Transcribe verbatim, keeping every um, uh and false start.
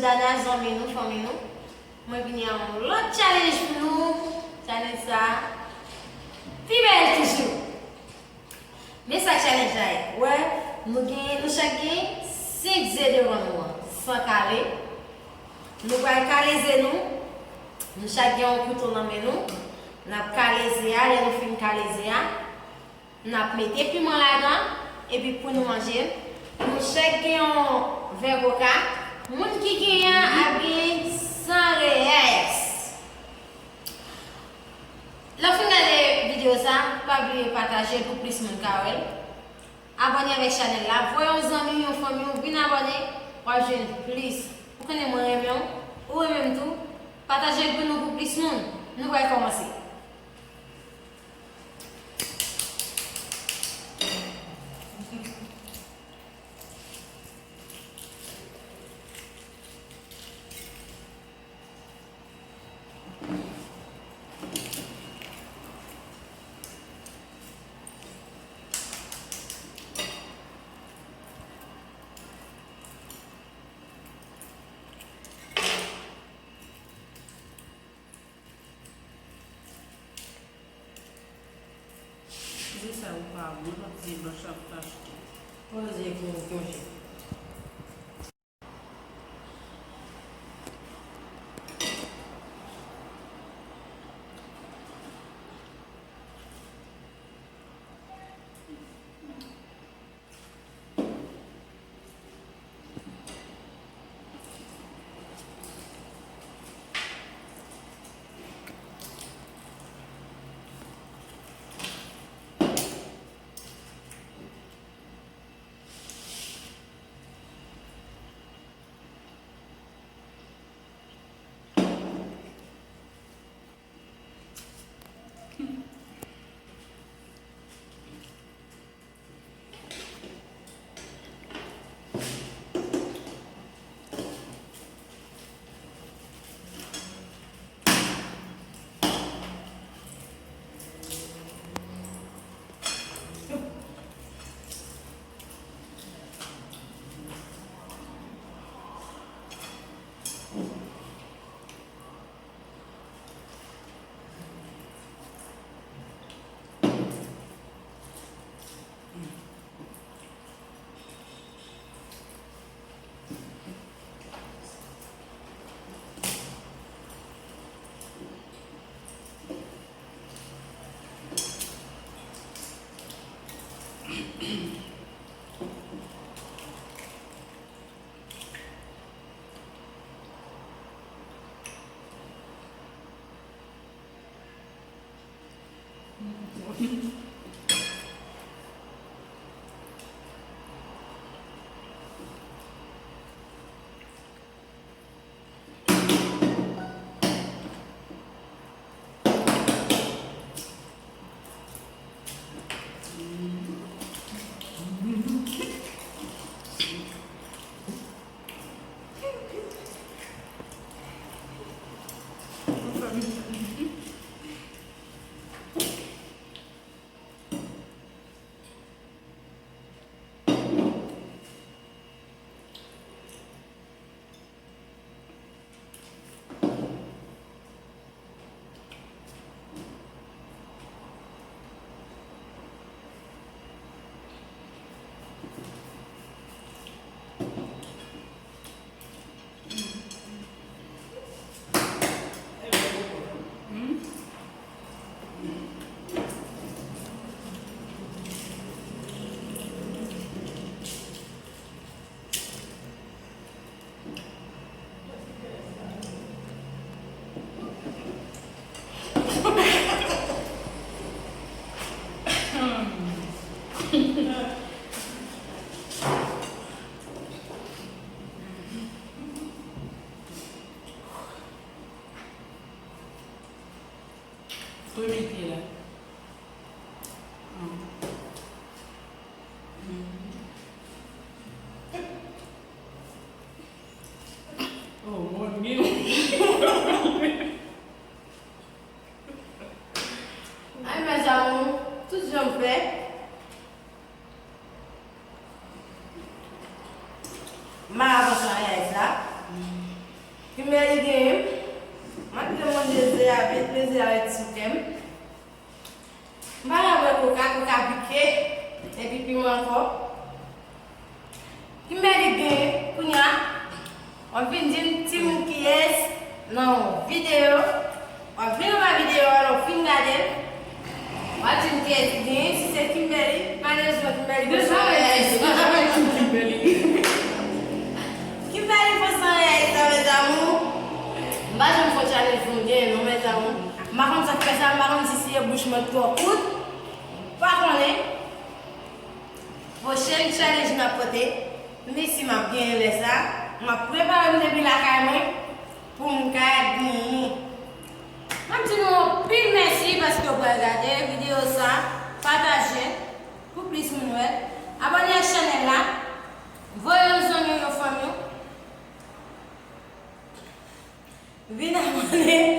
Ana, zanmi nou, fanmi nou, mwen vini ak yon lòt challenge pou nou. Challenge sa a pi bèl toujou. Men sa challenge la ye. Wè, nou gen, nou chak gen senk ze devan nou an, san kale. Nou pral kale ze nou. Nou chak gen yon kouto nan men nou. N ap kale ze a, lè nou fin kale ze a, n ap mete piman ladan, epi pou nou manje l, nou chak gen yon vè koka. Moun ki genyen an ap genyen san reyès. Lè w fin gade videyo sa, pa bliye pataje l pou plis moun ka wè l. Abòne avèk chanèl la, voye yon zanmi w, yon fanmi w vin abòne, w ap jwenn plis. Ou konnen mwen renmen w, ou renmen m tou, pataje l pou nou, pou plis moun. Nou pral kòmanse. Ze sa yo pa bon, pa ze blanch la pou ta achte. Poze pou konje. Premye pye la. Oh, mon Dieu. Ay, mes amours, tout jan m fè. M a avanse an rèz la. Kimberly genyen. M ap demonte ze a vit, men ze a ret sou kè m. M pa ka bwè koka, koka pike, epi piman ankò. Kimberly genyen, kounye a, w ap vin di m timoun kiyès nan yon videyo. W ap vin anba videyo a, lè w fin gade l, w ap di m kiyès ki genyen, si se Kimberly, malerezman Kimberly fè sa. Kimberly fè sa, mes amours. M pa janm fè challenge pou m genyen non, mes amours. M pa konn sa k fè sa, m pa konn si se bouch mwen twò kout. M pa konnen. Pwochèn challenge n ap pote, m di si m ap genyen lè sa, m ap prepare m depi lakay mwen pou m ka genyen. M ap di nou anpil mèsi paske w pral gade videyo sa, pataje pou plis moun wè, abòne ak chanèl la, voye yon zanmi w, yon fanmi w. Vin abòne